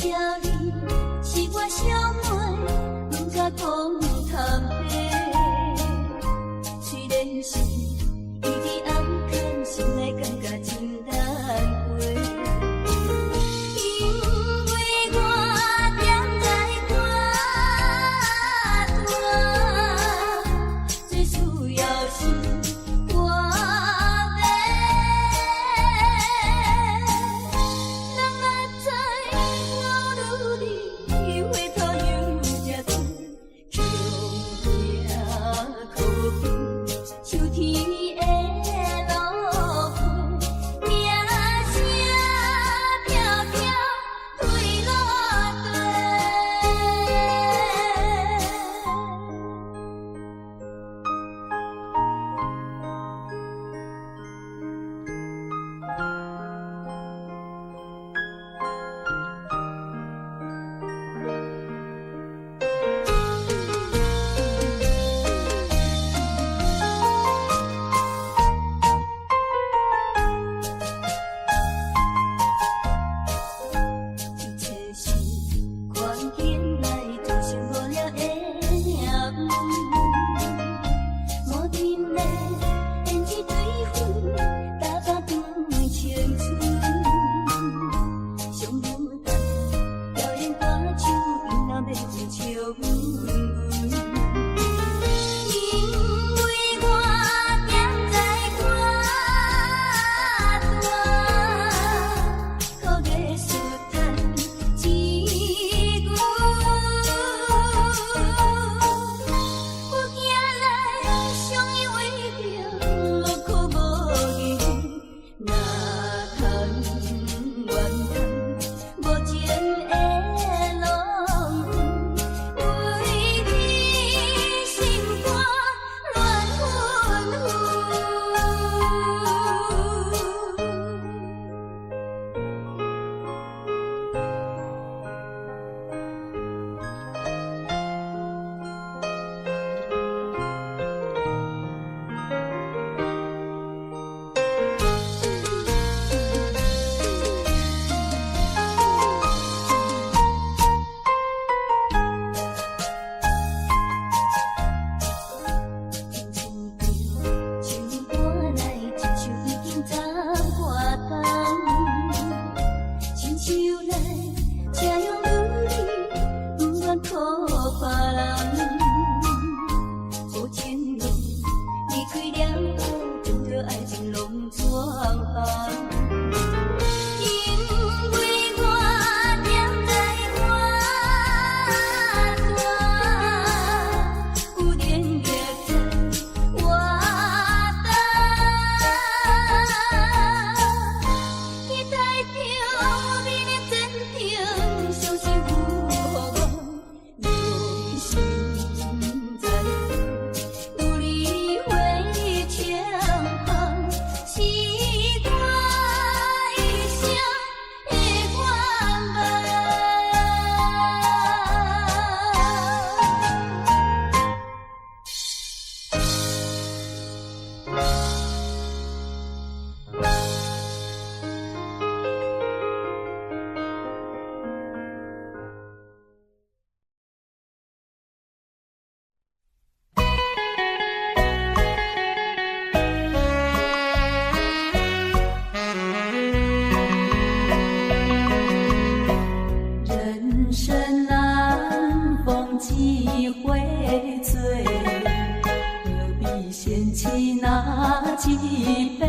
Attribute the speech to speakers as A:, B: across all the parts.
A: 謝你是我小妹，毋敢講坦白。雖然是伊佇暗崁，心內感覺真難過。因為我踮在肝大，最需要是我欲。人若知我愈你回頭又這多，恐驚可比秋天的露皮，名聲飄飄對落地。一切是環境來造成無聊的命運，無陣的胭脂對粉，打扮當青春。上舞台表演歌手，伊若欲唱笑阮。因為我踮在肝大，苦藝術趁錢久。有行來相依為命，落苦無義，哪通怨嘆無情的浪為你心肝亂紛紛。親像唱歌來一首已經十外冬，親手來這樣女你，毋願苦別人。無情路離開了後，等著愛情攏轉行。因為我踮在肝大，有連月在活動，期待著美麗前程，相信有予我用心在努力回前行，是我一生的願望。
B: 人生難逢幾回醉，何必嫌棄那幾杯？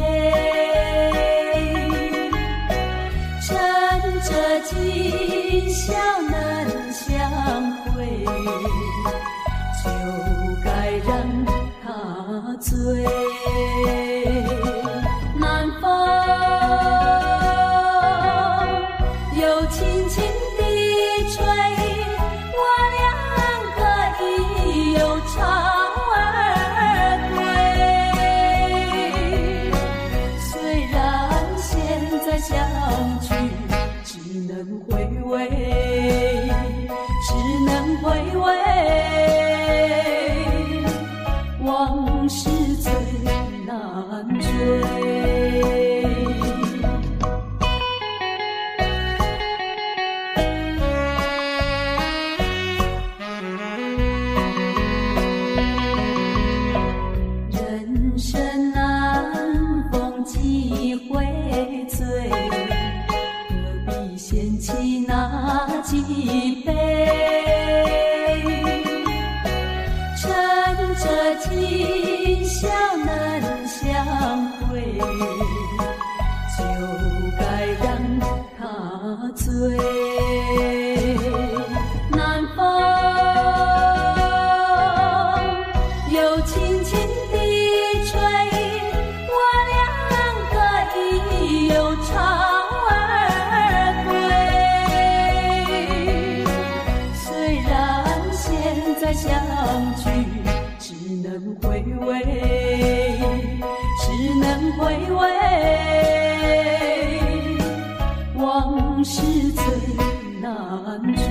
B: 趁着今宵能相會，就該讓他醉。南風又輕輕地吹，我兩個已有巢兒歸。雖然現在相聚，只能回味，只能回味，往事最難追。掀起那一杯，趁這今宵難相會，就該讓他醉。南風又輕輕地吹，我兩個已有巢而歸。雖然現在相聚，只能回味，只能回味，往事最難追。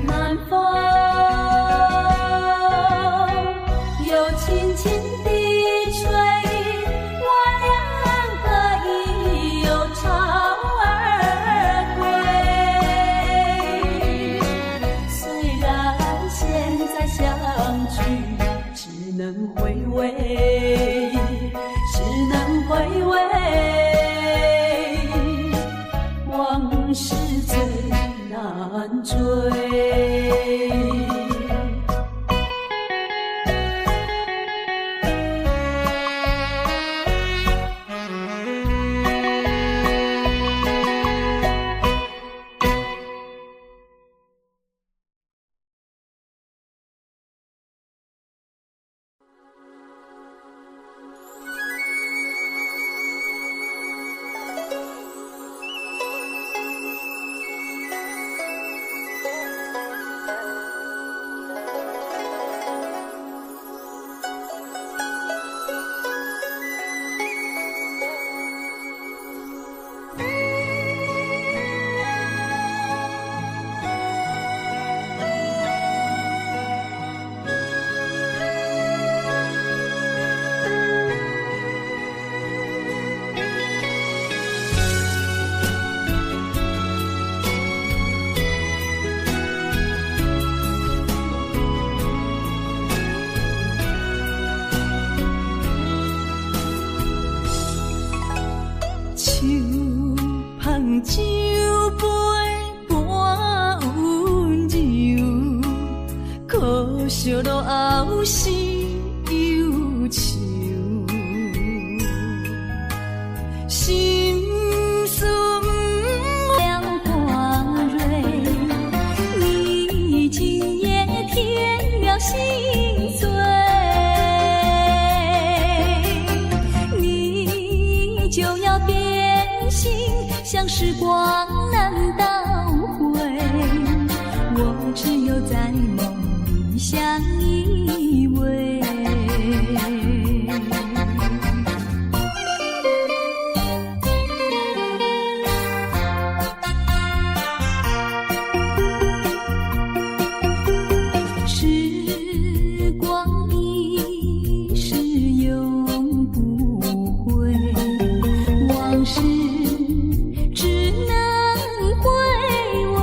B: 南風又輕輕地吹，我兩個已有巢而歸。雖然現在相聚，只能回味，只能回味，往事最難追。
C: 手捧酒杯半溫柔，可惜落後是憂愁。心事
A: 了花蕊，你今夜添了心碎，你就要變心，像時光難倒回，我只有在夢裡相依偎。時光一逝永不回，往事只能回味。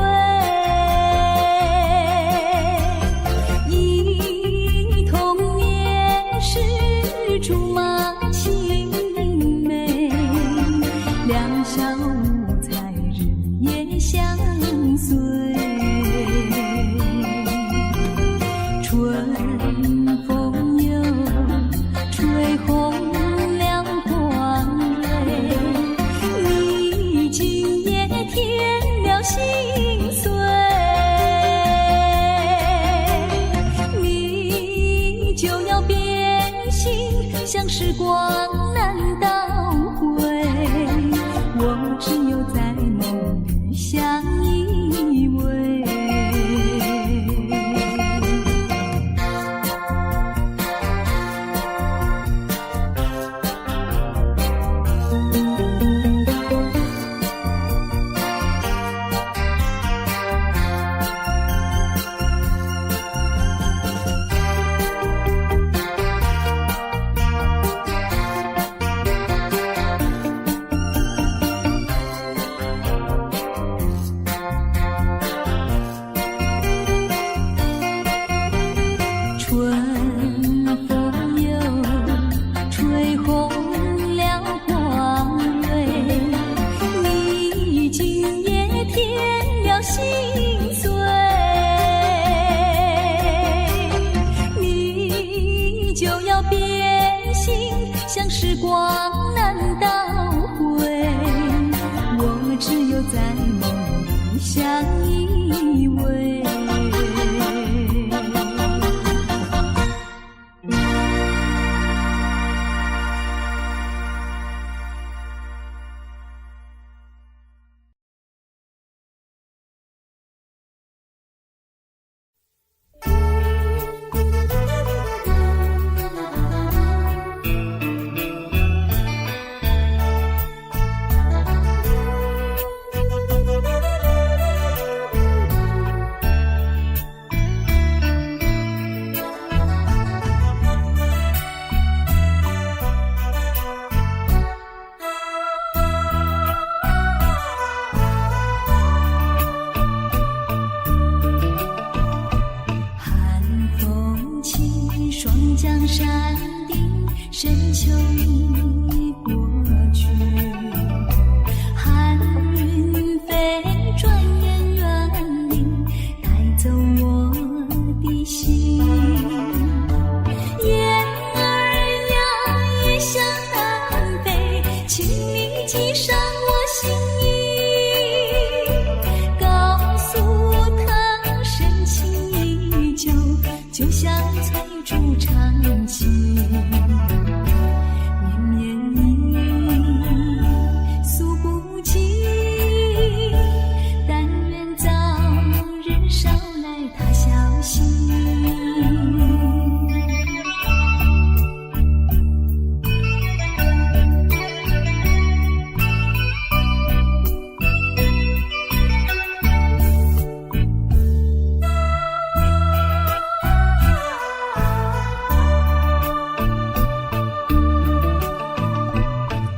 A: 憶童年時竹馬青梅，兩小無猜日夜相隨。春風又吹紅了花蕊，你今夜添了心碎，你就要變心，像時光難倒回，我只有在夢裡相依偎。相依偎。寒風起，霜降山頂，深秋已過去。寒雲飛，轉眼遠離，帶走我的心。燕兒呀，夜向南飛，請你寄上我心意，告訴他深情依舊，就像翠竹長青。綿綿意，訴不盡，但願早日捎來他消息。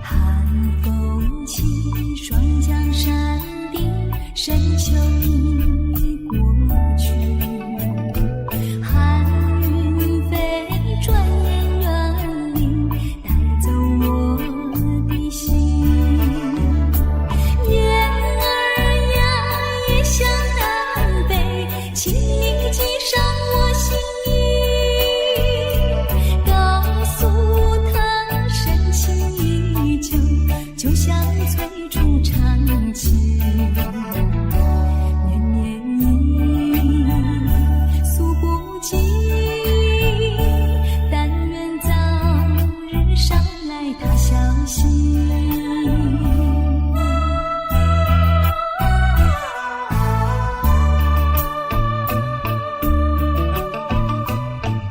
A: 寒風起，霜降山頂，深秋已過去。寒雲飛，轉眼遠離，帶走我的心。燕兒呀，夜向南飛，請你寄上我心意，告訴他深情依舊，就像翠竹長青。綿綿意，訴不盡，但願早日捎來他消息。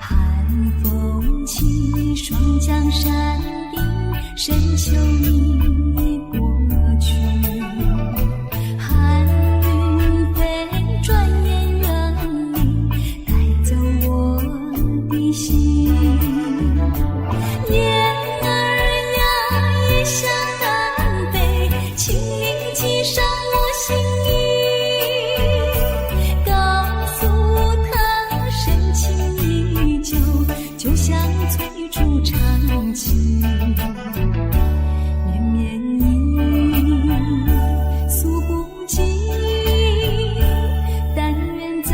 A: 寒風起，霜降山頂，深秋已過去。寒雲飛，轉眼遠離，帶走我的心。燕兒呀，夜向南飛，請你寄上我心意，告訴他深情依舊，就像翠竹長青。綿綿意，訴不盡，但願早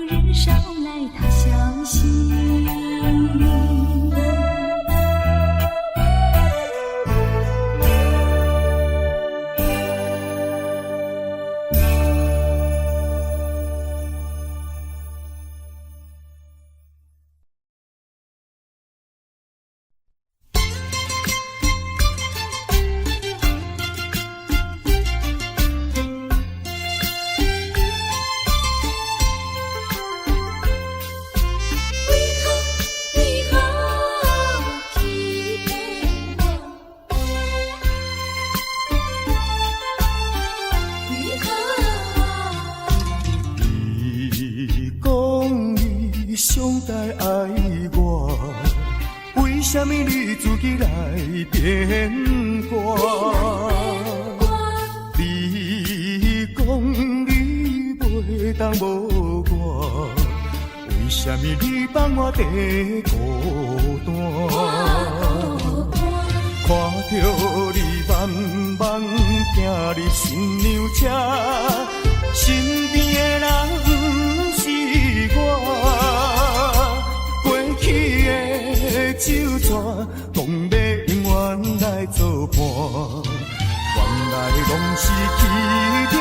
A: 日捎來他消息。
B: 為何為何欺騙我？為何？
D: 你講你上界愛我，為啥物你自己來變卦？你講你袂當無我，為啥物你放我佇孤單？看著你慢慢行入新娘車，身邊的人毋是我。過去的酒桌，講欲永遠來做伴，原來攏是欺騙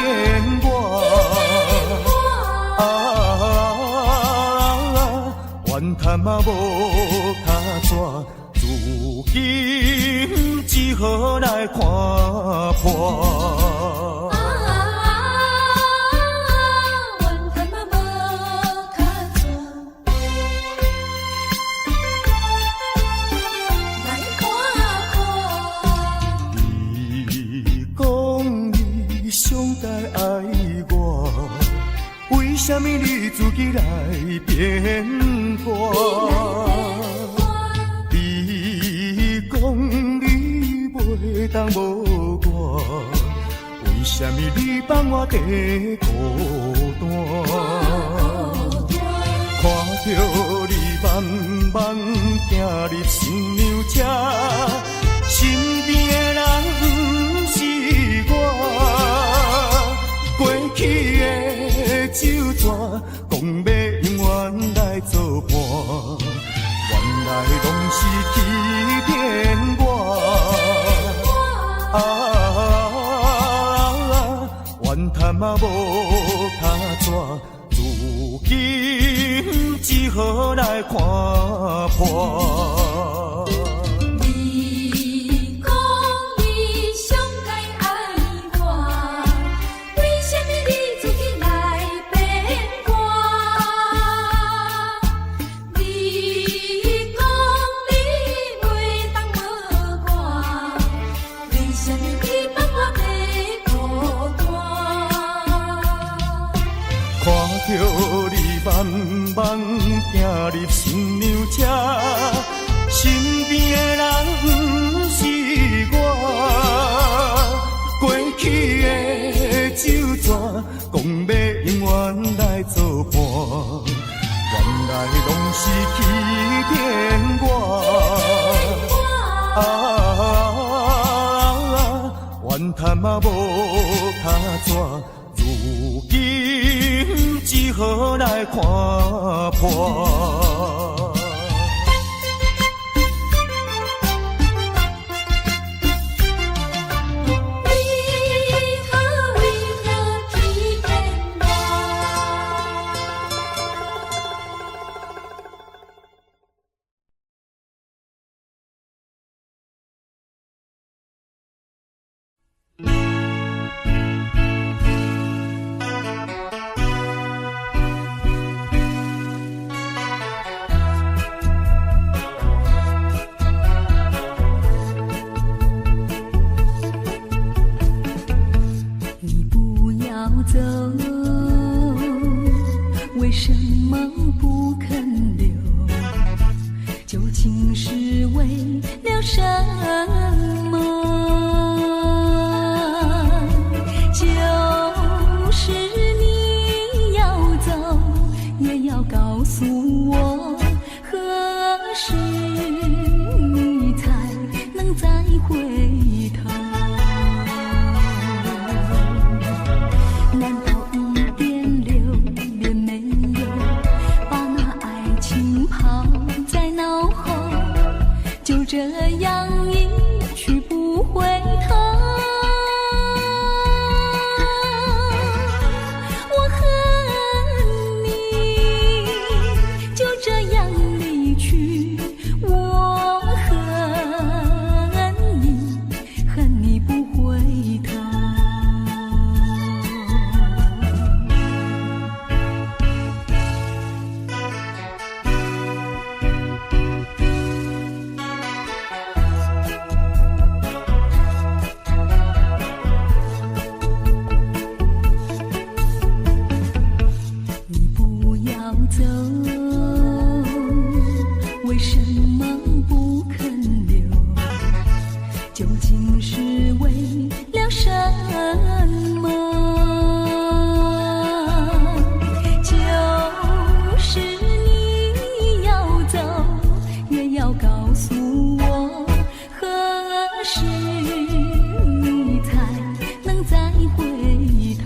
D: 我。趁仔無跤紙，如今只好來看破。
A: 啊，怨嘆仔無跤紙，來看破。
D: 你講你上界愛我，為啥物你自己來變卦？你講你袂當無我，為啥物你放我佇孤單？看著你慢慢行入新娘車，身邊的人毋是我。過去的酒饌，講欲永遠來作伴，原來攏是欺騙我。啊，怨嘆仔無跤紙，如今只好來看破。
A: 你講你上界愛我，為啥物你自己來變卦？你講你袂當無我，為啥物你放我佇孤單？
D: 看著你慢慢行入新娘車，身邊的人毋是我。過去的酒饌，講欲永遠來作伴，原來攏是欺騙我。啊，怨嘆仔無跤紙，如今只好來看破。
A: 為何為何欺騙我？
C: 你不要走，為什麼不肯留？究竟是為了什麼？就是你要走，也要告訴我，何時你才能再回頭？難道一點留戀沒有，把那愛情拋在腦後，就這樣一去不回頭？我恨你，就這樣離去，我恨你，恨你不回頭。你不要走，為什麼不肯留？究竟是為了什麼？就是你要走，也要告訴我，何時你才能再回頭？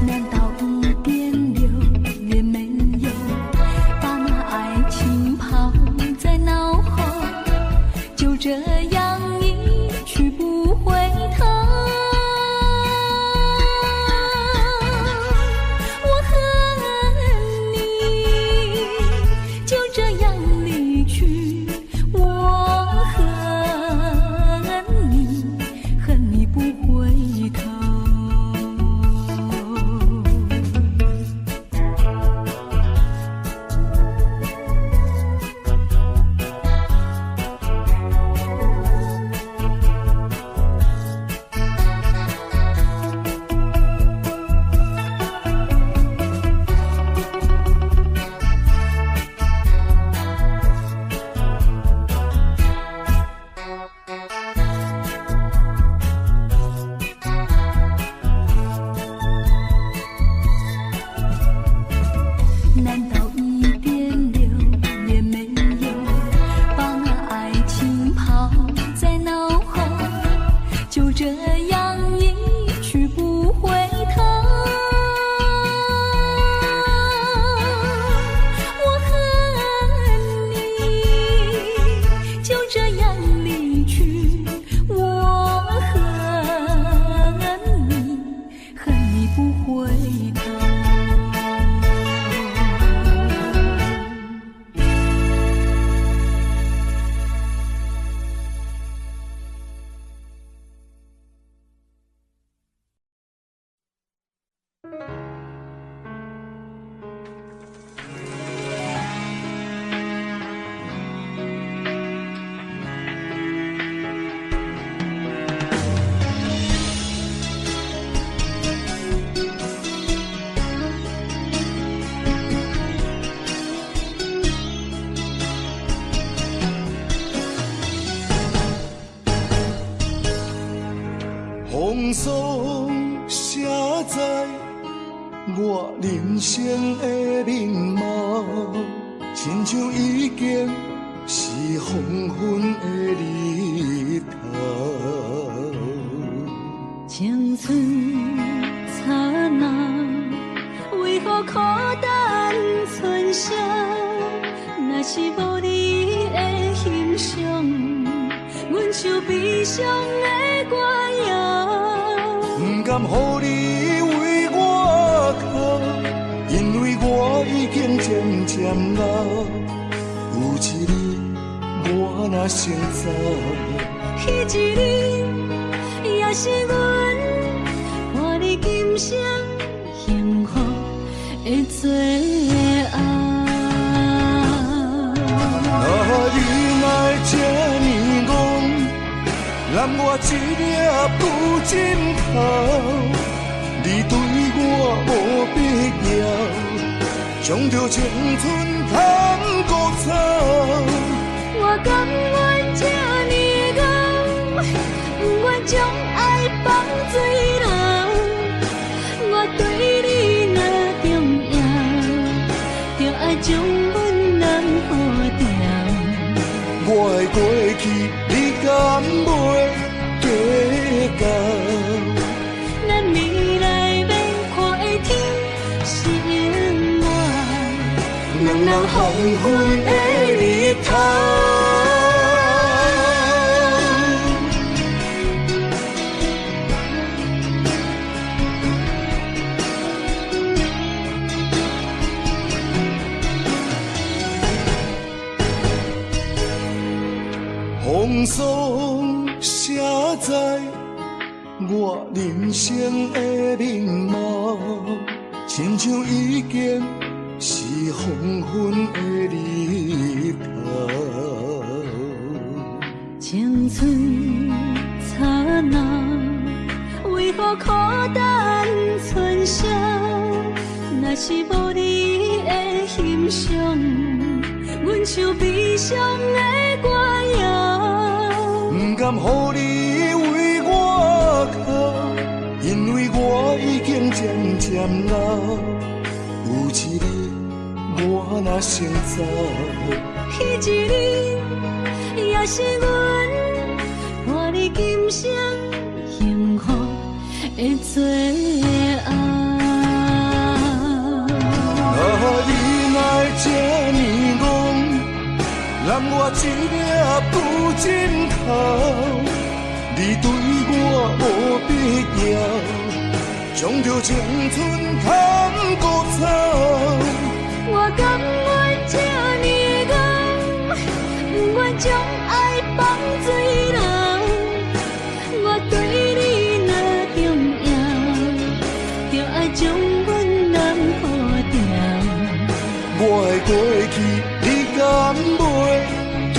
C: 難道一
B: 回頭。
D: 風霜寫在我人生的面貌，親像已經是黃昏的日頭。
B: 青春燦爛，為何苦等春宵？若是無你的欣賞，阮唱悲傷的歌謠。
D: 不甘予你為我哭，因為我已經漸漸老。有一日我若先走，
B: 彼一日也是阮伴你今生幸福的最後。
D: 啊，你若會這呢戇，揽我一粒旧枕頭，你對我無必要，將著青春通孤草。
B: 我甘願這呢怣，不願將愛放水流。我對你若重要，就愛將阮揽好牢。
D: 我的過去，你敢袂計較？
B: 咱未來欲看的天是永遠，
D: 兩人黃昏的日頭。風霜寫在我人生的面貌，親像已經是黃昏的日頭。
B: 青春燦爛，為何苦等春宵？若是無你的欣賞，阮唱悲傷的歌謠。
D: 不甘予你為我哭，因為我已經漸漸老。有一日我若先走，
B: 彼一日也是阮伴你今生幸福的最後。
D: 啊，你若會這呢戇，攬我一粒舊枕頭，你對我無必要，將著青春通孤草。
B: 我甘願這呢怣，不願將愛放水流。我對你若重要，就愛將阮攬好牢。
D: 我的過去，你敢袂計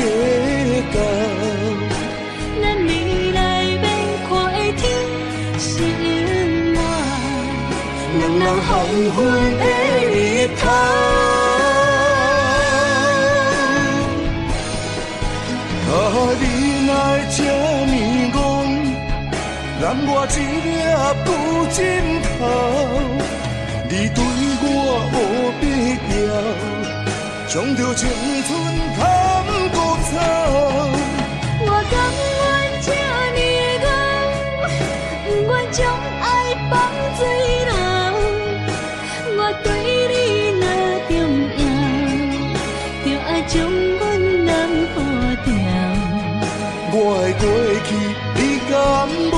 D: 較？
B: 咱未來欲看的天是永遠，
D: 兩人黃昏的日頭。啊，你若會這呢戇，攬我一粒舊枕頭，你對我無必要，將著青春通孤草。
B: 我甘願這呢怣，不願將愛放水流。我對你若重要，就愛將阮攬好牢。
D: 我的過去，你敢袂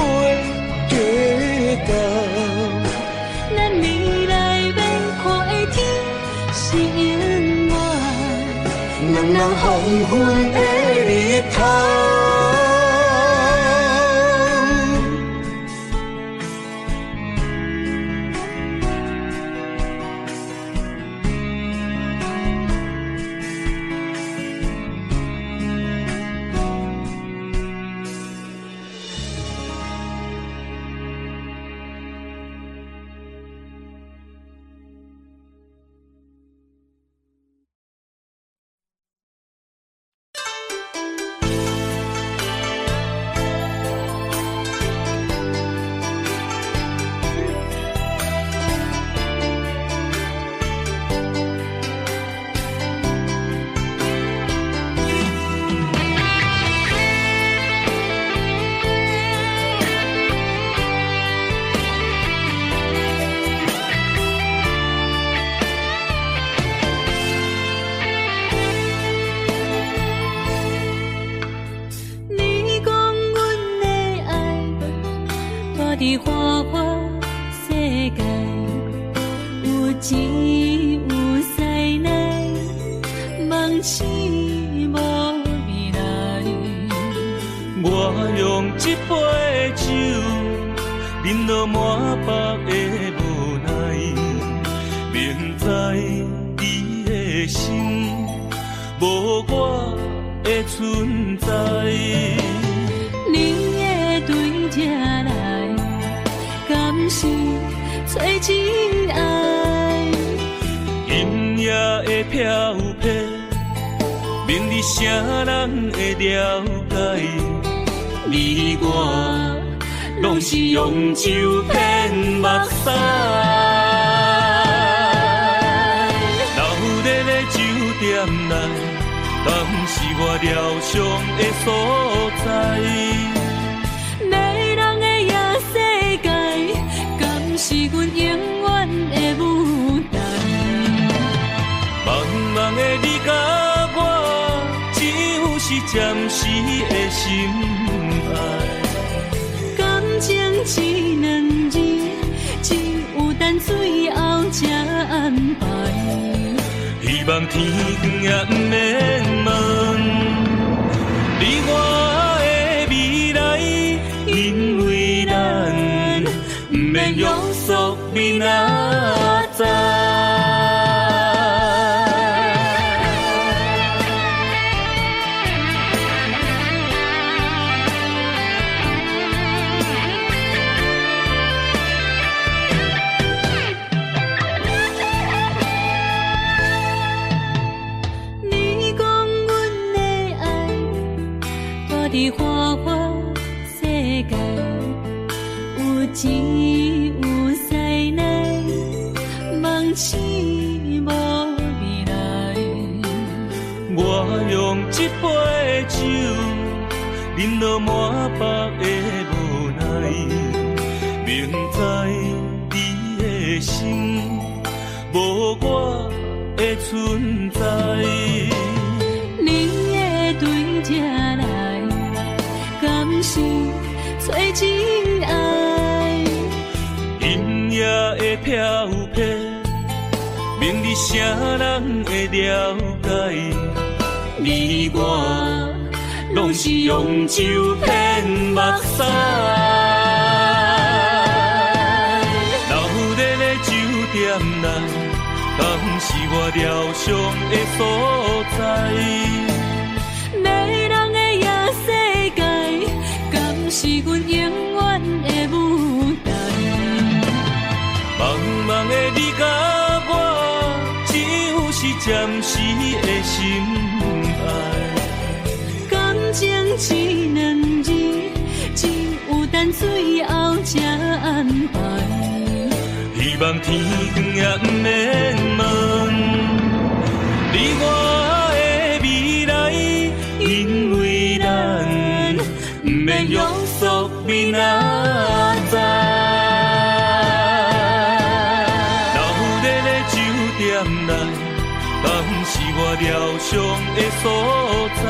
D: 計較？
B: 咱未天是永遠，
D: 兩人黃昏的日頭。
B: 伫花花世界，有钱有势内，梦醒无未来。
D: 我用这杯酒，饮到满腹的无奈，明知你的心无我的存在。
B: 你会对这来，敢是找真爱？
D: 今夜的飘泊，明日谁人会了解？你我拢是用酒骗目屎。闹热的酒店内，敢是我疗伤的所在？
B: 迷人的夜世界，敢是阮永远的舞台？
D: 茫茫的你佮我，只有是暂时的心爱。
B: 感情这两字，只有等最后才安排。
D: 希望天光也毋免问你我的未来，因为咱毋免约束明仔载。
B: 你讲阮的爱，住伫花花世界，有钱有势内，梦醒无未来。
D: 我用这杯酒，饮到满腹的无奈，明知你的心无我的存在。
B: 你会对这来，敢是找真爱？
D: 今夜的飘泊，明日谁人会了解？你我拢是用酒骗目屎。闹热的酒店内，敢是我疗伤的所在？
B: 迷人的夜世界，敢是阮永远的舞台？
D: 茫茫的你佮我，只有是暂时的心爱。
B: 感情这两字，只有等最后才安排。
D: 希望天光也毋免问你我的未来，因为咱毋免约束明仔载。闹热的酒店内，敢是我疗伤的所在？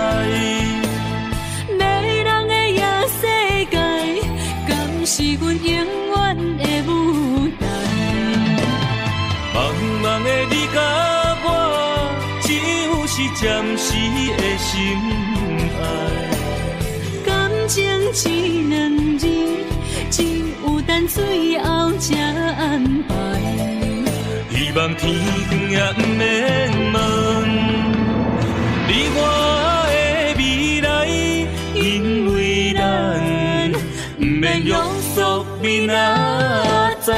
B: 迷人的夜世界，敢是阮永远的舞台？
D: 茫茫的你暫時的心愛。
B: 感情這兩字，只有等最後才安排。
D: 希望天昏也毋免問你我的未來，因為咱毋免約束明仔載。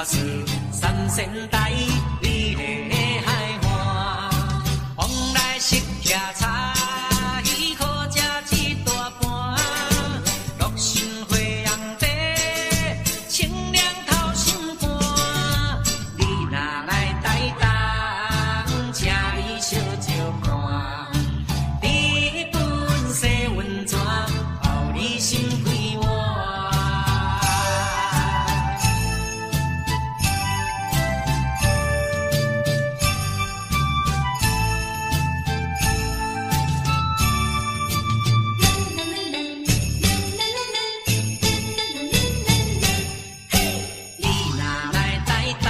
E: 頭樹三仙台，美麗的海岸，往來食徛菜，好食一大盤。樂心花紅茶，清涼透心肝。你若來台東，請你小招看，日本洗溫泉，包你心快活。你若來台東，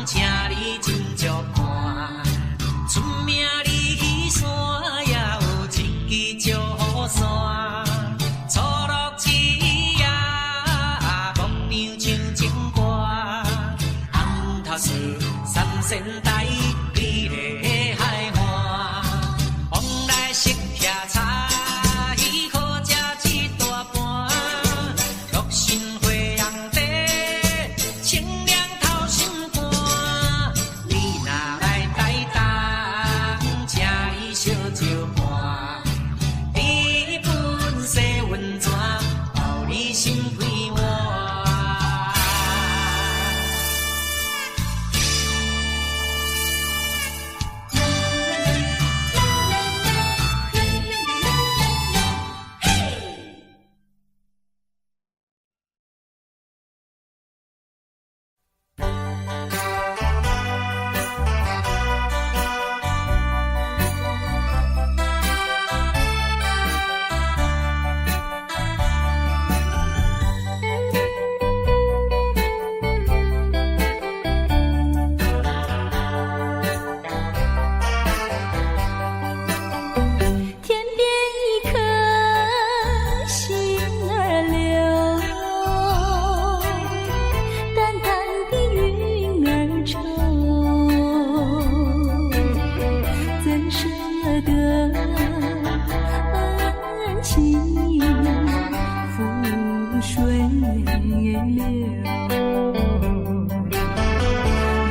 E: 請你斟酌看，出名的彼山也有一支石虎山，错落一夜，牧场像情歌，红头树三仙台，美丽的海岸，往來食徛菜，好食一大盤。樂心花紅茶，清涼透心肝。你若來台東，請你小招看，日本洗溫泉，包你心快活。
B: 天邊一顆星兒流，淡淡的雲兒愁，怎捨得情付水流？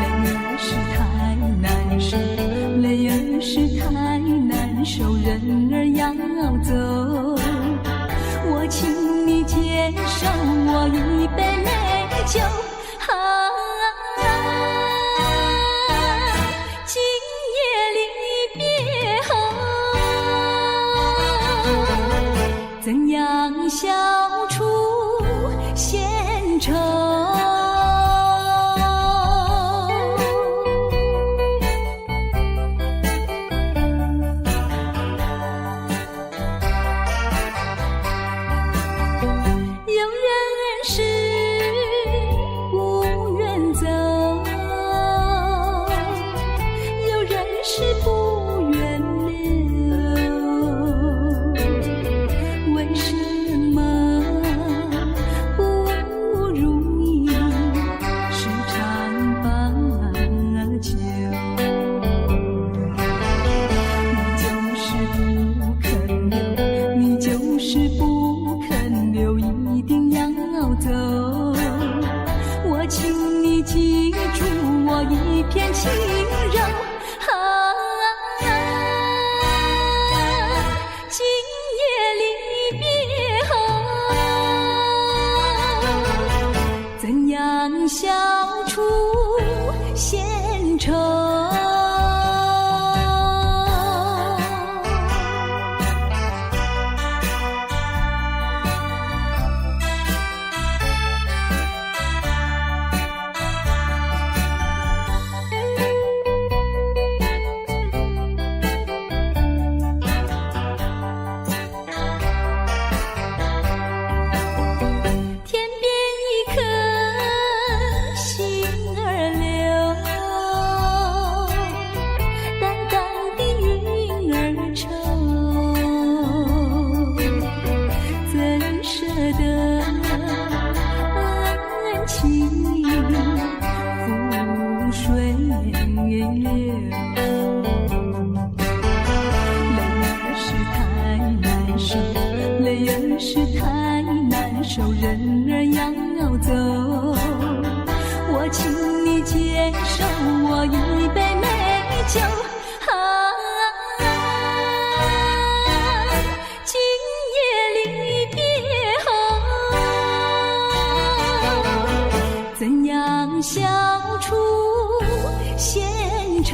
B: 淚兒是太難受，淚兒是太難受，人兒要走，我請你接受我一杯美酒。啊，今夜離別後，怎樣消除閒愁？有人是不願走，有人是不願留。為什麼不如意十常八九？你就是不肯留，你就是不肯留，一定要走。我請你記住我一片情柔。啊，今夜離別後，怎樣消除閒愁？天邊一顆星兒流，淡淡的雲兒愁，怎捨得情付水流？淚兒是太難受，淚兒是太難受，人兒要走，
C: 請你接受我一杯美酒。啊，今夜離別後，怎樣消除閒愁？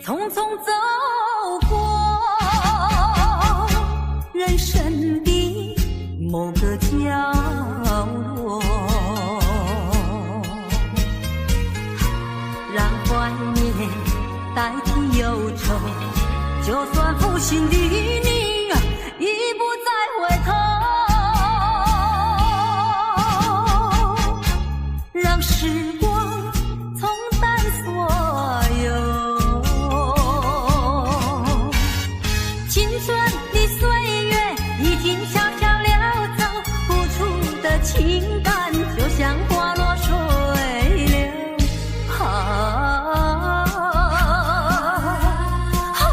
B: 匆匆走過人生的某個角落，讓懷念代替憂愁，就算負心的你已不再回頭，讓時光沖淡所有。青春的歲月已經悄悄溜走，付出的情感就像花落水流。啊啊！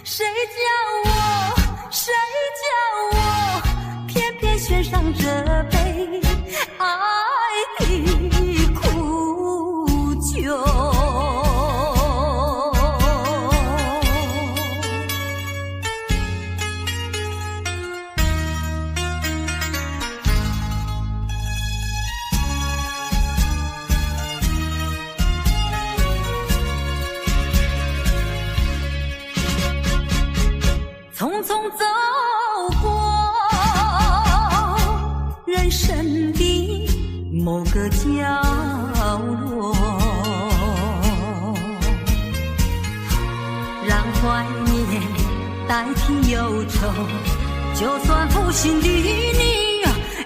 B: 誰叫我，誰叫我，偏偏選上這杯愛的苦酒。匆匆走過人生的某個角落，讓懷念代替憂愁，就算負心的你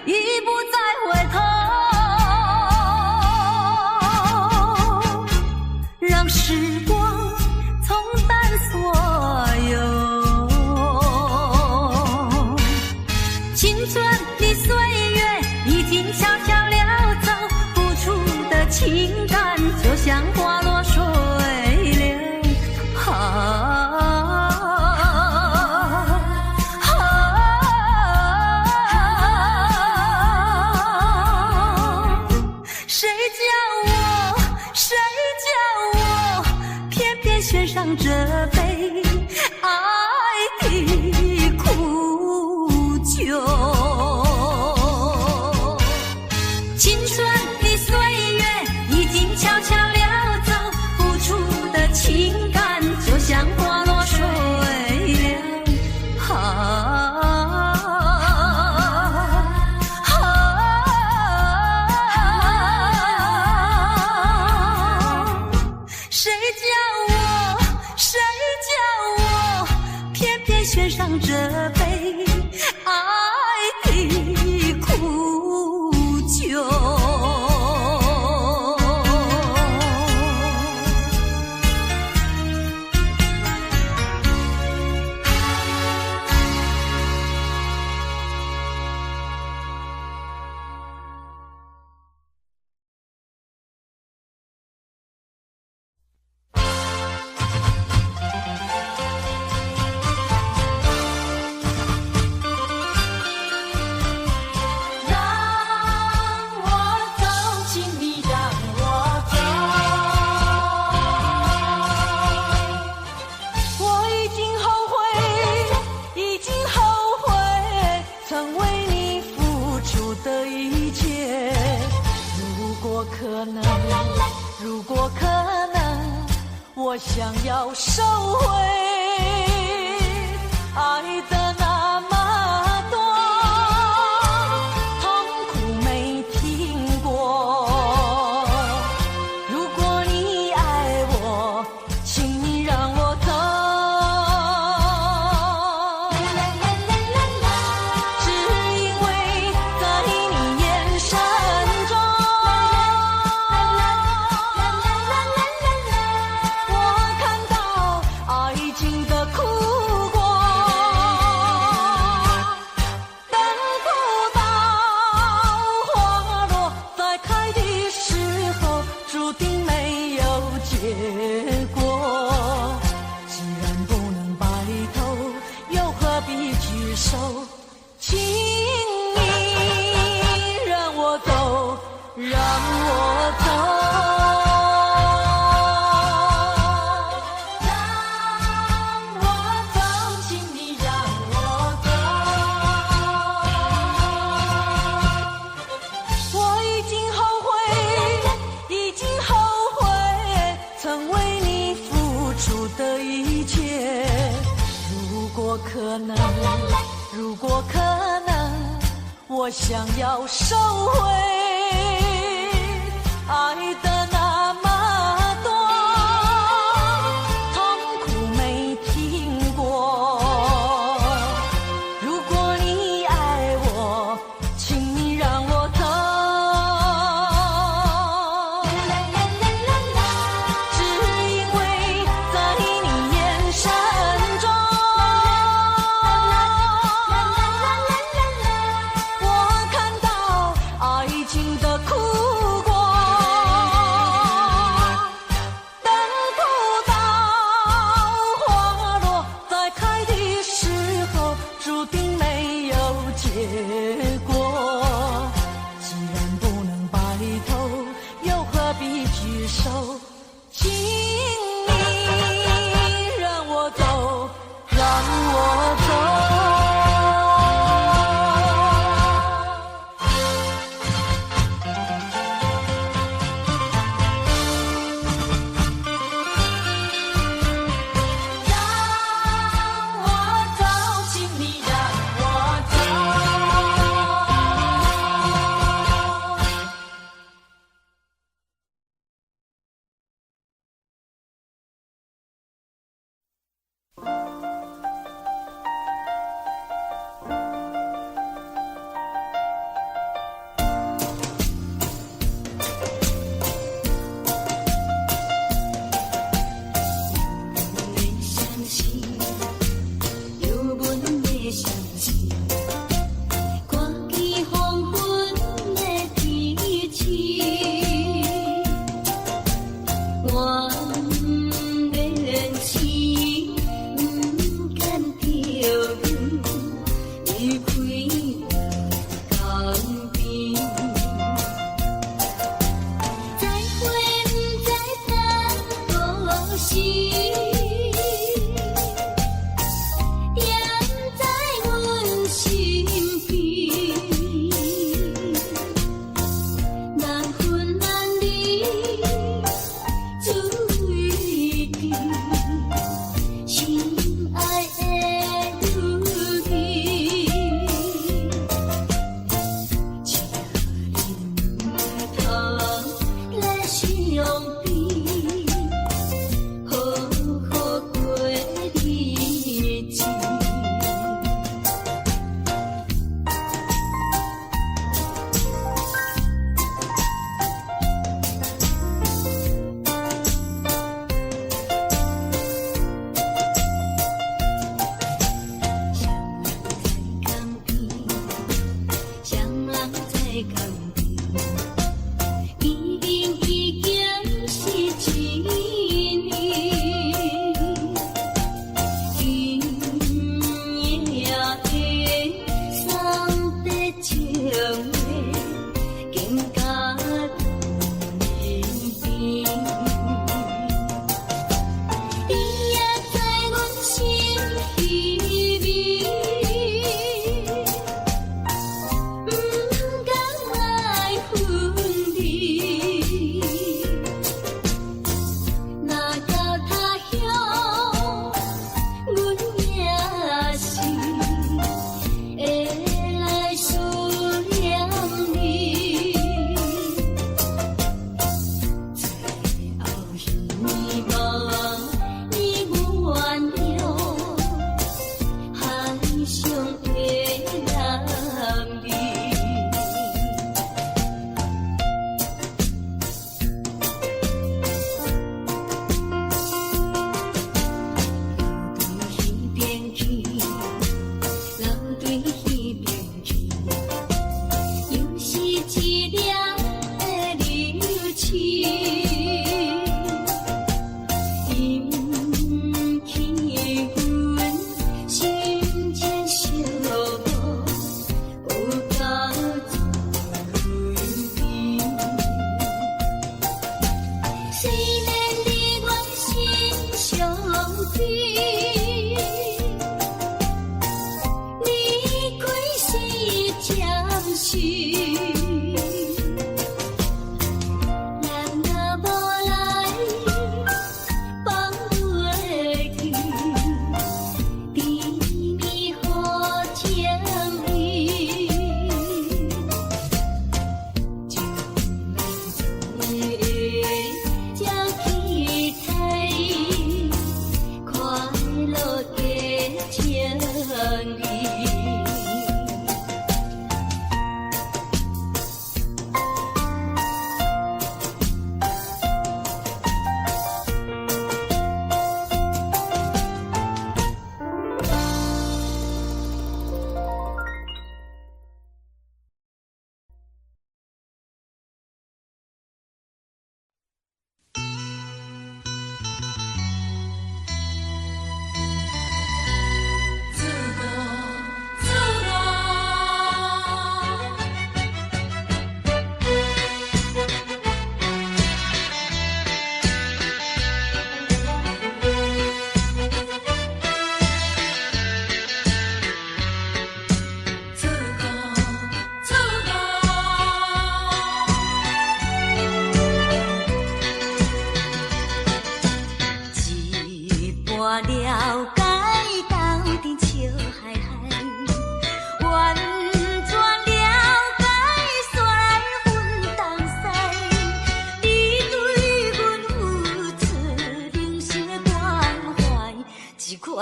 B: 已不再回頭，讓時光沖淡所有。青春的歲月已經悄悄溜走，付出的情感就像花落水流。啊啊！誰叫我，誰叫我，偏偏選上這杯愛的苦酒。青春的歲月已經悄悄溜走，付出的情感就像花落水流。啊啊！誰叫我，誰叫我，偏偏選上這杯愛的苦酒。
F: 讓我走，請你讓我走。我已經後悔，已經後悔，曾為你付出的一切。如果可能，如果可能，我想要收回愛的那麼多，痛苦沒停過。果可能，如果可能，我想要收回愛的那麼多，痛苦沒停過。如果你愛我，請你讓我走。只因為在你眼神中，我看到愛情的苦果。等不到花落再開的時候，注定沒有結果。既然不能白頭，又何必聚首？請你讓我走，讓我走。讓我走，請你讓我走。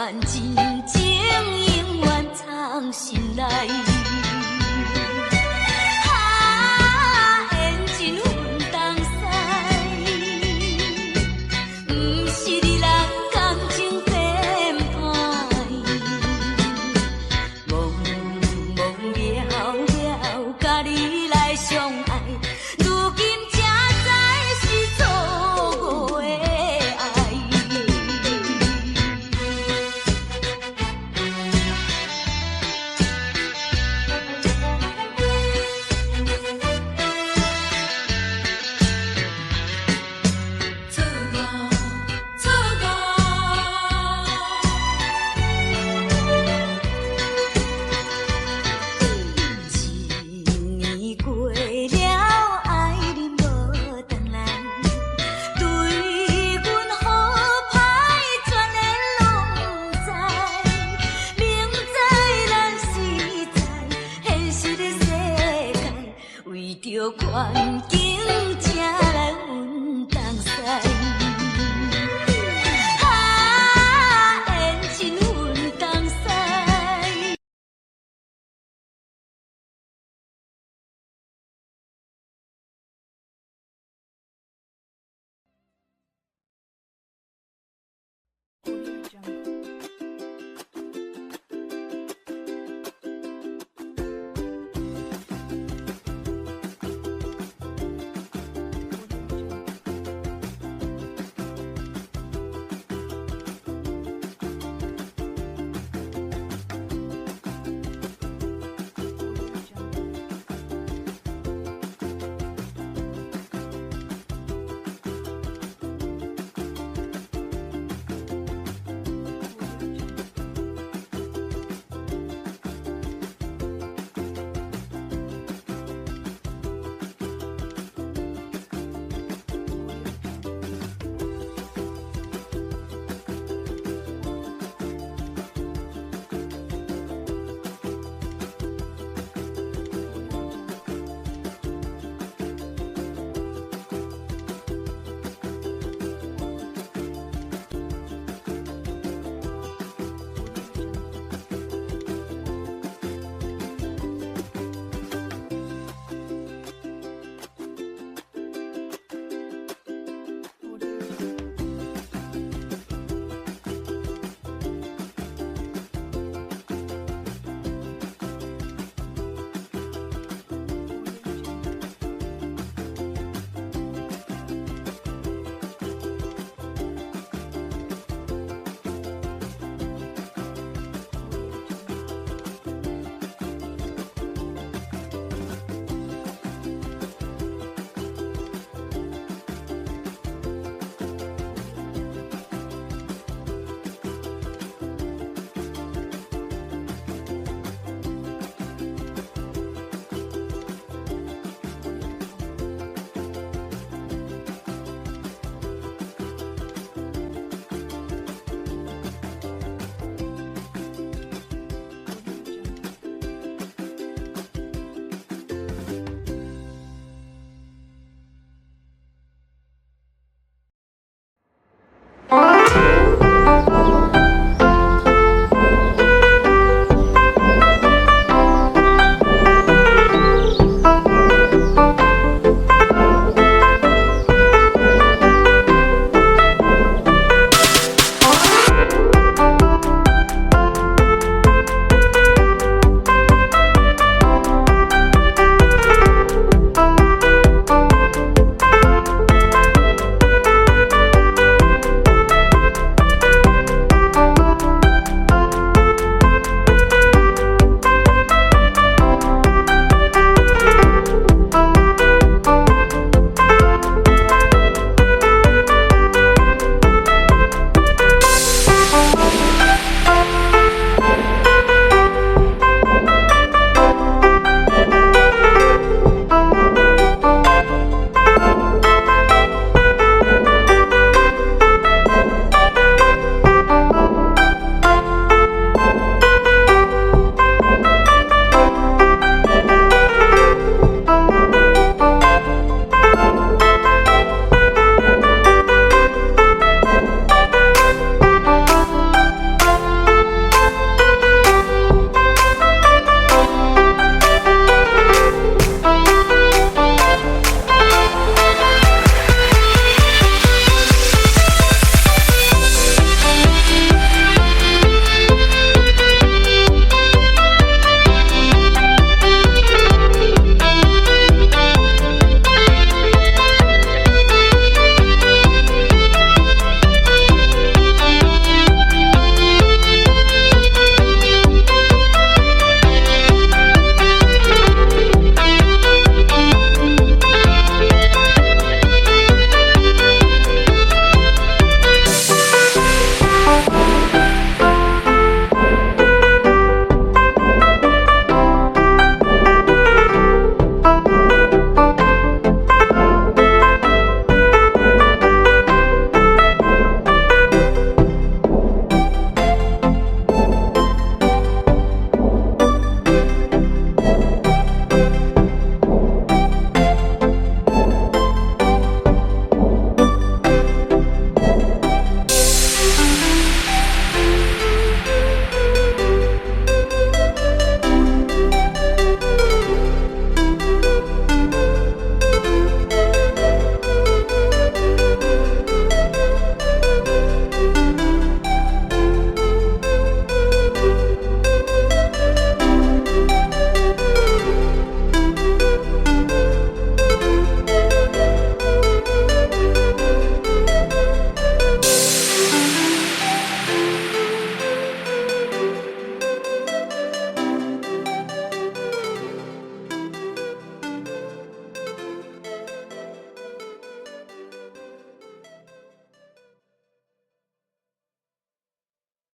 A: 愿真情永遠藏心內。